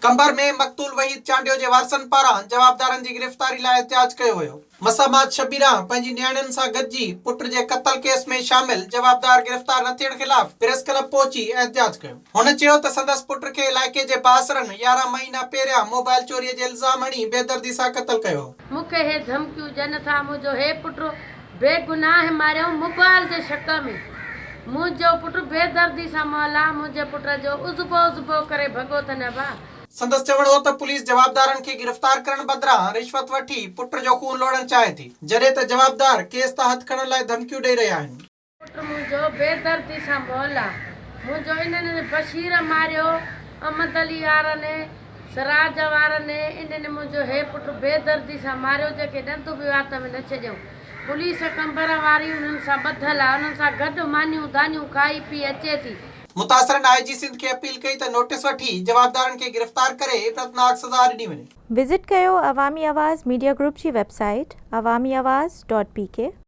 قمبر ۾ مقتول وحيد چانڊيو جي وارثن پاران جوابدارن جي گرفتاري لاء احتجاج ڪيو ويو. مسامات شبيرا پنهنجي نياڻين سان گڏجي پٽ جي قتل ڪيس ۾ شامل جوابدار گرفتار نه ٿيڻ خلاف پريس ڪلب پهچي احتجاج ڪيو. هن چيو ته سندس پٽ کي علائقي جي بااثرن 11 مهينا پهريان موبائل چوري جي الزام هڻي بيدردي سان قتل ڪيو هو. مون کي هي ڌمڪيون ڏين ٿا، منهنجو هي پٽ بيگناهه ماريائون موبائل جي شڪ ۾، منهنجو پٽ بيدردي سان مئل آ، منهنجي پٽ جو عضبو عضبو ڪري ڀڳو اٿن ابا. سندس چوڻ هو ته پوليس جوابدارن کي گرفتار ڪرڻ بدران رشوت وٺي پٽ جو خون لوڙڻ چاهي ٿي، جڏهن ته جوابدار ڪيس تان هٿ کڻڻ لاء ڌمڪيون ڏئي رهيا آهن. پٽ منهنجو بيدردي سان مئل آ. منهنجو انهن بشير ماريو، احمد علي وارن، سراج وارن، انهن منهنجو هي پٽ بيدردي سان ماريو جيڪي ڏند به وات ۾ نه ڇڏيائون. پوليس قمبر واري انهن سان ٻڌل آ، انهن سان گڏ مانيون دانيون کائي پي اچي ٿي. متاثرن آء جي سنڌ کي اپيل ڪئي ته نوٽيس وٺي جوابدارن کي گرفتار ڪري عبرتناڪ سزا ڏني وڃي. وزٽ ڪيو عوامي آواز ميڊيا گروپ جي website Awami Awaz dot P K.